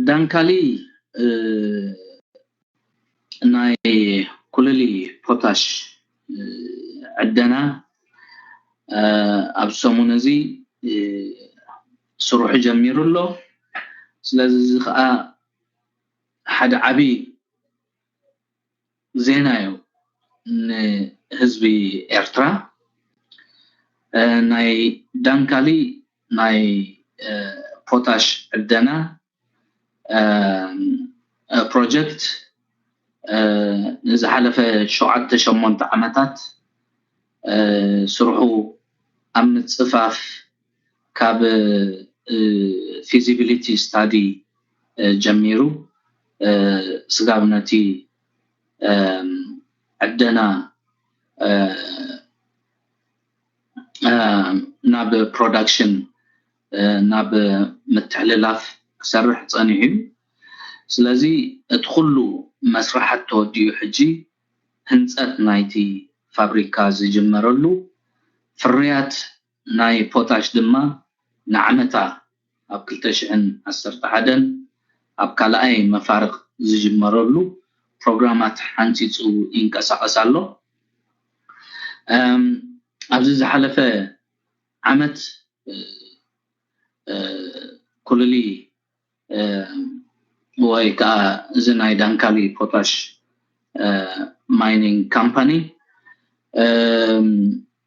ዳንካሊ ናይ ኩልሊ ፖታሽ ዕደና ኣብ ሰሙን እዚ ስርሑ ጀሚሩ ኣሎ። ስለዚ እዚ ከዓ ሓደ ዓብዪ ዜና እዩ ንህዝቢ ኤርትራ። ናይ ዳንካሊ ናይ ፖታሽ ዕደና ፕሮጀክት ንዝሓለፈ ሸውዓተ ሸሞንተ ዓመታት ስርሑ ኣብ ምጽፋፍ ካብ feasibility study ጀሚሩ ስጋብ ነቲ ዕደና ናብ production ናብ ምትሕልላፍ ክሰርሕ ጸኒሑ እዩ። ስለዚ እቲ ኩሉ መስርሓት ተወዲኡ ሕጂ ህንጸት ናይቲ ፋብሪካ ዝጅመረሉ ፍርያት ናይ ፖታሽ ድማ ንዓመታ ኣብ ክልተ ሽሕን ዓሰርተ ሓደን ኣብ ካልኣይ መፋርቕ ዝጅመረሉ ፕሮግራማት ሓንጺጹ ይንቀሳቐስ ኣሎ። ኣብዚ ዝሓለፈ ዓመት ኩልሊ ወይ ከዓ እዚ ናይ ዳንካሊ ፖታሽ mining company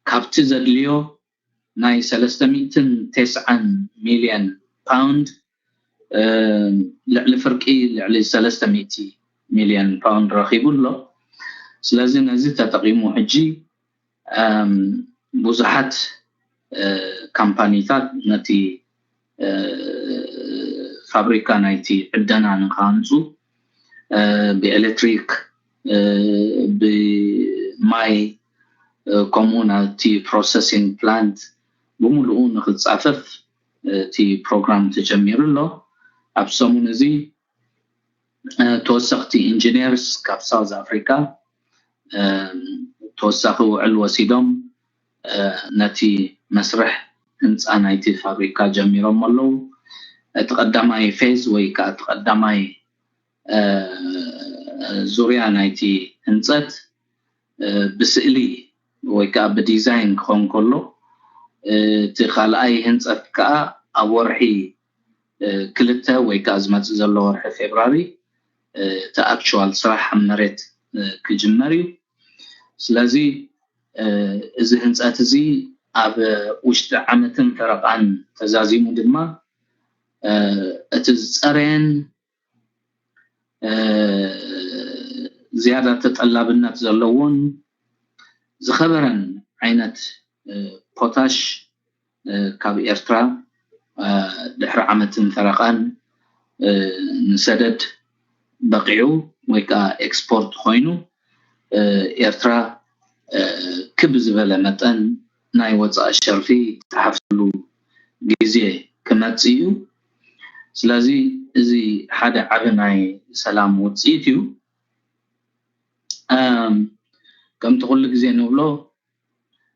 ካብቲ ዘድልዮ ናይ ሰለስተ ሚእትን ተስዓን ሚልዮን ፓውንድ ልዕሊ ፍርቂ ልዕሊ ሰለስተ ሚእቲ ሚልዮን ፓውንድ ረኺቡ ኣሎ። ስለዚ ነዚ ተጠቒሙ ሕጂ ብዙሓት ካምፓኒታት ነቲ ፋብሪካ ናይቲ ዕደና ንክሃንፁ ብኤሌክትሪክ ብማይ ከምኡ ናቲ processing plant ብምሉኡ ንክፃፈፍ እቲ ፕሮግራም ተጀሚሩ ኣሎ። ኣብ ሰሙን እዚ ተወሰኽቲ ኢንጂነርስ ካብ ሳውዝ ኣፍሪካ ተወሳኺ ውዕል ወሲዶም ነቲ መስርሕ ህንፃ ናይቲ ፋብሪካ ጀሚሮም ኣለዉ። እቲ ቀዳማይ ፌዝ ወይ ከዓ እቲ ቀዳማይ ዙርያ ናይቲ ህንፀት ብስእሊ ወይ ከዓ ብዲዛይን ክኸውን ከሎ እቲ ካልኣይ ህንፀት ከዓ ኣብ ወርሒ ክልተ ወይ ከዓ ዝመፅእ ዘሎ ወርሒ ፌብራሪ እቲ actual ስራሕ ኣብ መሬት ክጅመር እዩ። ስለዚ እዚ ህንፀት እዚ ኣብ ውሽጢ ዓመትን ፈረቓን ተዛዚሙ ድማ እቲ ዝፀረየን ዝያዳ ተጠላብነት ዘለዎን ዝኸበረን ዓይነት ፖታሽ ካብ ኤርትራ ድሕሪ ዓመትን ፈረቓን ንሰደድ በቒዑ ወይ ከዓ ኤክስፖርት ኮይኑ ኤርትራ ክብ ዝበለ መጠን ናይ ወፃኢ ሸርፊ ትሓፍሰሉ ግዜ ክመፅእ እዩ። ስለዚ እዚ ሓደ ዓቢ ናይ ሰላም ውፅኢት እዩ። ከምቲ ኩሉ ግዜ ንብሎ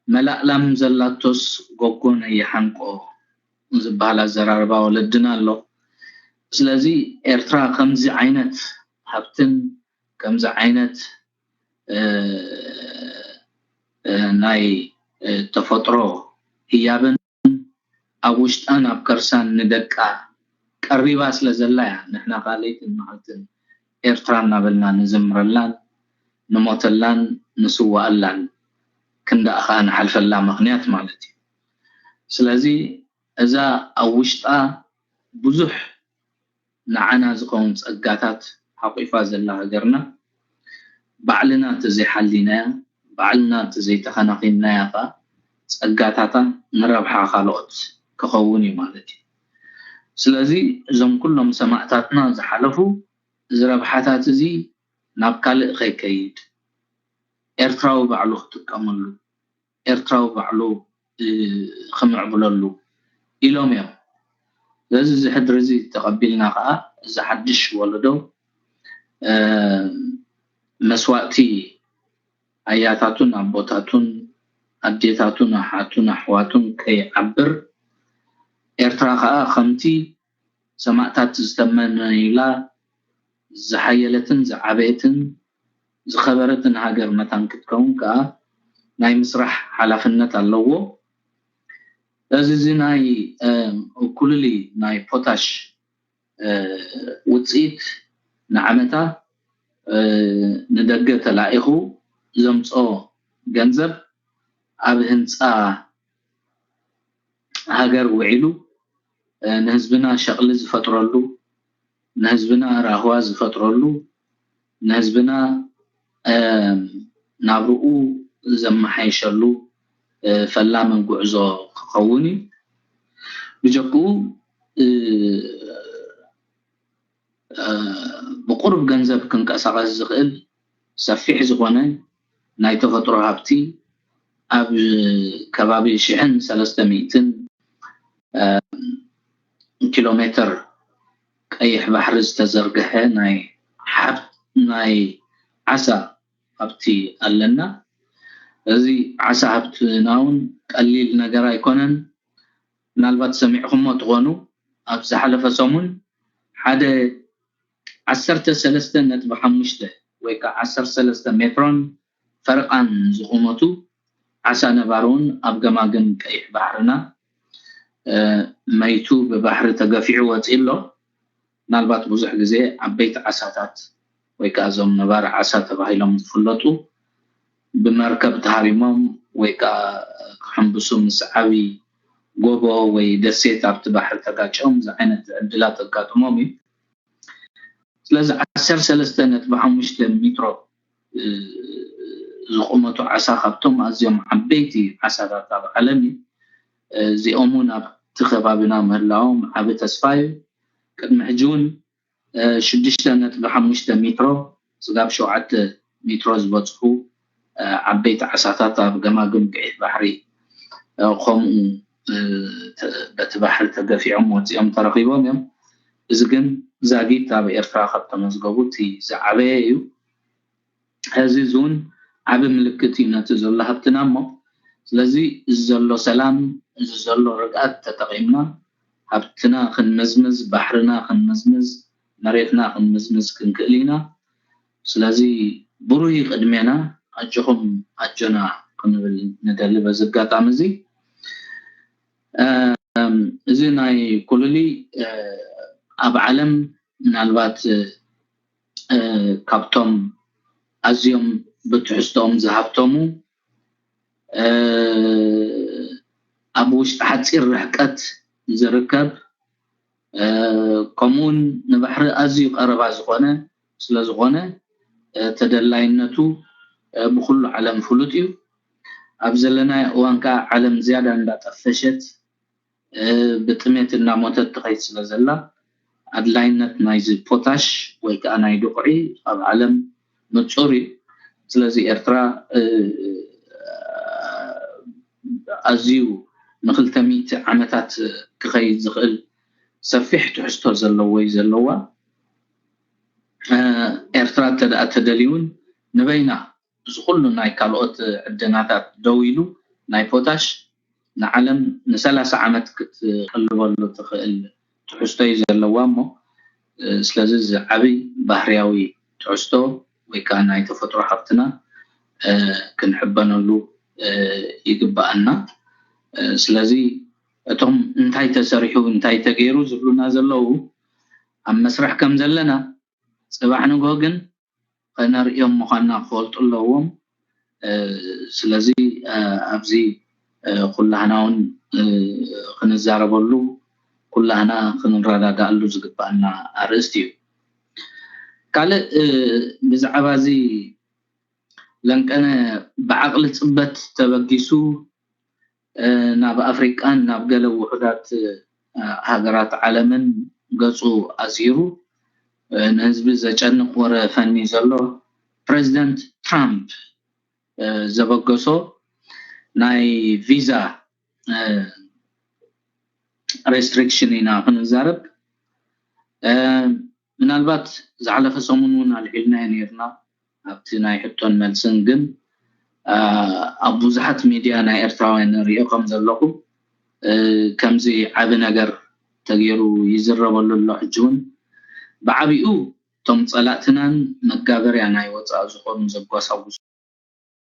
መላእላም ዘላቶስ ጎጎ ነይሓንቆ ዝበሃል ኣዘራርባ ወለድና ኣሎ። ስለዚ ኤርትራ ከምዚ ዓይነት ሃብትን ከምዚ ዓይነት ናይ ተፈጥሮ ህያብን ኣብ ውሽጣን ኣብ ከርሳን ንደቃ ቀሪባ ስለ ዘላ እያ ንሕና ከዓ ለይትን መዓልትን ኤርትራ እናበልና ንዝምረላን ንሞተላን ንስዋኣላን ክንዳኣ ከዓ ንሓልፈላ ምኽንያት ማለት እዩ። ስለዚ እዛ ኣብ ውሽጣ ብዙሕ ንዓና ዝኸውን ጸጋታት ሓቂፋ ዘላ ሃገርና ባዕልና እንተዘይሓሊናያ ባዕልና እንተዘይተኸናኺንናያ ኸዓ ጸጋታታ ንረብሓ ካልኦት ክኸውን እዩ ማለት እዩ። ስለዚ እዞም ኩሎም ሰማዕታትና ዝሓለፉ እዚ ረብሓታት እዚ ናብ ካልእ ከይከይድ ኤርትራዊ ባዕሉ ክጥቀመሉ ኤርትራዊ ባዕሉ ክምዕብለሉ ኢሎም እዮም። ስለዚ እዚ ሕድሪ እዚ ተቐቢልና ከዓ እዚ ሓድሽ ወለዶ መስዋእቲ ኣያታቱን ኣቦታቱን ኣዴታቱን ኣሓቱን ኣሕዋቱን ከይዓብር ኤርትራ ከዓ ከምቲ ሰማእታት ዝተመነዩላ ዝሓየለትን ዝዓበየትን ዝኸበረትን ሃገር መታን ክትከውን ከኣ ናይ ምስራሕ ሓላፍነት ኣለዎ። እዚ እዚ ናይ ኩልሊ ናይ ፖታሽ ውፅኢት ንዓመታ ንደገ ተላኢኹ ዘምፅኦ ገንዘብ ኣብ ህንፃ ሃገር ውዒሉ ንህዝብና ሸቕሊ ዝፈጥረሉ፣ ንህዝብና ራህዋ ዝፈጥረሉ፣ ንህዝብና ናብርኡ ዘመሓይሸሉ ፈላሚ ጉዕዞ ክኸውን እዩ። ብጀክኡ ብቁሩብ ገንዘብ ክንቀሳቐስ ዝኽእል ሰፊሕ ዝኾነ ናይ ተፈጥሮ ሃብቲ ኣብ ከባቢ ሽሕን ሰለስተ ሚእትን ኪሎ ሜትር ቀይሕ ባሕሪ ዝተዘርግሐ ናይ ሓብት ናይ ዓሳ ሃብቲ ኣለና። እዚ ዓሳ ሃብትና እውን ቀሊል ነገር ኣይኮነን። ምናልባት ሰሚዕኹሞ ትኾኑ ኣብ ዝሓለፈ ሰሙን ሓደ ዓሰርተ ሰለስተ ነጥቢ ሓሙሽተ ወይ ከዓ ዓሰርተ ሰለስተ ሜትሮን ፈረቓን ዝቑመቱ ዓሳ ነባሪ እውን ኣብ ገማግም ቀይሕ ባሕርና መይቱ ብባሕሪ ተገፊዑ ወፂኡ ኣሎ። ምናልባት ብዙሕ ግዜ ዓበይቲ ዓሳታት ወይ ከዓ እዞም ነባሪ ዓሳ ተባሂሎም ዝፍለጡ ብመርከብ ተሃሪሞም ወይ ከዓ ክሕምብሱ ምስ ዓብዪ ጎቦ ወይ ደሴት ኣብቲ ባሕሪ ተጋጭኦም እዚ ዓይነት ዕድላት ኣጋጥሞም እዩ። ስለዚ ዓሰርተ ሰለስተ ነጥቢ ሓሙሽተ ሜትሮ ዝቑመቱ ዓሳ ካብቶም ኣዝዮም ዓበይቲ ዓሳታት ኣብ ዓለም እዩ። እዚኦም እውን ኣብቲ ከባቢና ምህላዎም ዓቢ ተስፋ እዩ። ቅድሚ ሕጂ እውን ሽዱሽተ ነጥቢ ሓሙሽተ ሜትሮ ስጋብ ሸውዓተ ሜትሮ ዝበፅሑ ዓበይቲ ዓሳታት ኣብ ገማግም ቀይሕ ባሕሪ ከምኡ በቲ ባሕሪ ተገፊዖም ወፂኦም ተረኺቦም እዮም። እዚ ግን ዛጊት ኣብ ኤርትራ ካብ ተመዝገቡ እቲ ዝዓበየ እዩ። ሕዚ እዚ እውን ዓቢ ምልክት እዩ ነቲ ዘሎ ሃብትና እሞ ስለዚ እዚ ዘሎ ሰላም እዚ ዘሎ ርግኣት ተጠቒምና ሃብትና ክንምዝምዝ ባሕርና ክንምዝምዝ መሬትና ክንምዝምዝ ክንክእል ኢና። ስለዚ ብሩህ እዩ ቅድሜና ኣጆኹም ኣጆና ክንብል ንደሊ በዚ ኣጋጣሚ እዚ እዚ ናይ ኩሉሊ ኣብ ዓለም ምናልባት ካብቶም ኣዝዮም ብትሕዝቶኦም ዝሃብተሙ ኣብ ውሽጢ ሓፂር ርሕቀት ዝርከብ ከምኡውን ንባሕሪ ኣዝዩ ቀረባ ዝኾነ ስለዝኾነ ተደላይነቱ ብኩሉ ዓለም ፍሉጥ እዩ። ኣብ ዘለናዮ እዋን ከዓ ዓለም ዝያዳ እንዳጠፈሸት ብጥሜት እናሞተት ትኸይድ ስለ ዘላ ኣድላይነት ናይዚ ፖታሽ ወይ ከዓ ናይ ድቑዒ ኣብ ዓለም ንፁር እዩ። ስለዚ ኤርትራ ኣዝዩ ንክልተ ሚእቲ ዓመታት ክኸይድ ዝኽእል ሰፊሕ ትሕዝቶ ዘለዎ እዩ ዘለዋ። ኤርትራ እንተደኣ ተደልዩ እውን ንበይና እዚ ኩሉ ናይ ካልኦት ዕደናታት ደው ኢሉ ናይ ፖታሽ ንዓለም ንሰላሳ ዓመት ክትቅልበሉ ትኽእል ትሕዝቶ እዩ ዘለዋ እሞ ስለዚ እዚ ዓብይ ባህርያዊ ትሕዝቶ ወይ ከዓ ናይ ተፈጥሮ ሃብትና ክንሕበነሉ ይግበኣና። ስለዚ እቶም እንታይ ተሰሪሑ እንታይ ተገይሩ ዝብሉና ዘለዉ ኣብ መስርሕ ከም ዘለና ፅባሕ ንግሆ ግን ከነርእዮም ምዃንና ክፈልጡ ኣለዎም። ስለዚ ኣብዚ ኩላህና እውን ክንዛረበሉ ኩላህና ክንረዳዳኣሉ ዝግባኣና ኣርእስቲ እዩ። ካልእ ብዛዕባ እዚ ለንቀነ ብዓቕሊ ፅበት ተበጊሱ ናብ ኣፍሪቃን ናብ ገለ ውሑዳት ሃገራት ዓለምን ገፁ ኣዚሩ ንህዝቢ ዘጨንቕ ወረ ፈኒ ዘሎ ፕሬዚደንት ትራምፕ ዘበገሶ ናይ ቪዛ ሬስትሪክሽን ኢና ክንዛረብ። ምናልባት ዝሓለፈ ሰሙን እውን ኣልዒልናዮ ነርና ኣብቲ ናይ ሕቶን መልስን ግን ኣብ ብዙሓት ሚድያ ናይ ኤርትራውያን ንሪኦ ከም ዘለኹ ከምዚ ዓቢ ነገር ተገይሩ ይዝረበሉ ኣሎ። ሕጂ እውን ብዓቢኡ እቶም ጸላእትናን መጋበርያ ናይ ወጻኢ ዝኾኑ ዘጓሳጉሱ